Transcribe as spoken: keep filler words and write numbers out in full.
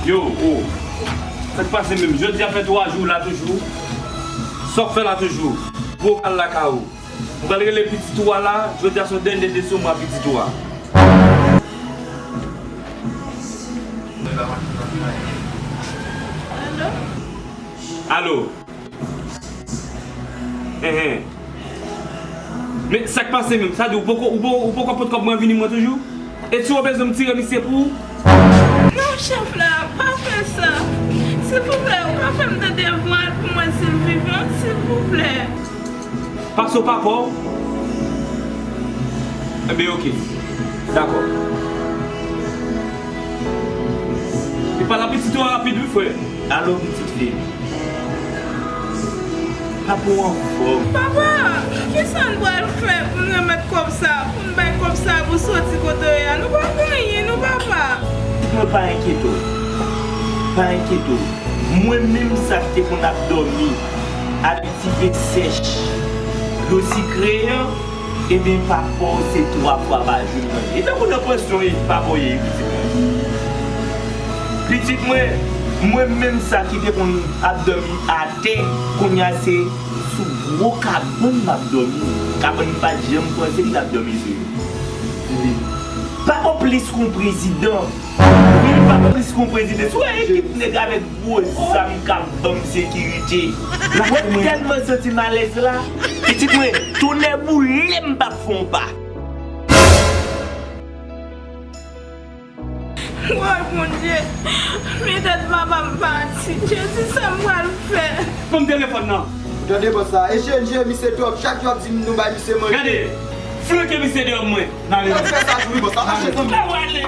Yo, o. Sa k pase menm? Jodi a fè twa jou la toujou. Sa w ap fè la toujou? Pou w al lakay ou. Ou pral rele pitit ou a la, jodi a se yon dènye desouman pitit ou a. Alo? Alo? Enhen. Men sa k pase menm? Sa di ou poko, ou poko, ou poko pot kòb mwen vini mwen toujou? E si w bezwen m tire misye pou ou? Non, chèf la, pa fè sa. Silvouplè, ou ka fè m tande vwa l pou mwen si l vivan, silvouplè. Pase w papa w? Enben, oke. Dakò. Epa la pitit ou a rapid wi, frè. Alo, pitit fi m. Papa w anfòm. Papa, kisa n pral fè pou n remèt kòb sa, pou n bay kòb sa pou soti kote w ye a? Nou pa gen anyen, non, papa. Pitit mwen, pa enkyete w. Pa enkyete w. Mwen menm sa k te konn ap dòmi ak ti pen sèch, dlo sikre an, ebyen, papa w se twa fwa pa jou l manje. E tankou nan pansyon papa w ye, pitit mwen. Pitit mwen, mwen menm sa ki te konn ap dòmi atè, kounye a se sou gwo kabann m ap dòmi. Kabann m pa t janm panse m t ap dòmi sou yo. Papa w plis ke yon prezidan. Wi, papa w plis ke yon prezidan. Si w wè ekip nèg avèk gwo zam k ap ban m sekirite. Mwen tèlman santi m alèz la. Pitit mwen, tonnè boule m p ap fè yon pa. Woy, Bondye, men tèt papa m pati. Jezi, sa m pral fè? Ban m telefòn nan. Tande bòs la, e J N J misye twòp, chak jou ap di m nou bay misye manje. Gade, flanke misye deyò mwen. N ale. Fè sa tou wi bòs la, mache zanmi. N ale.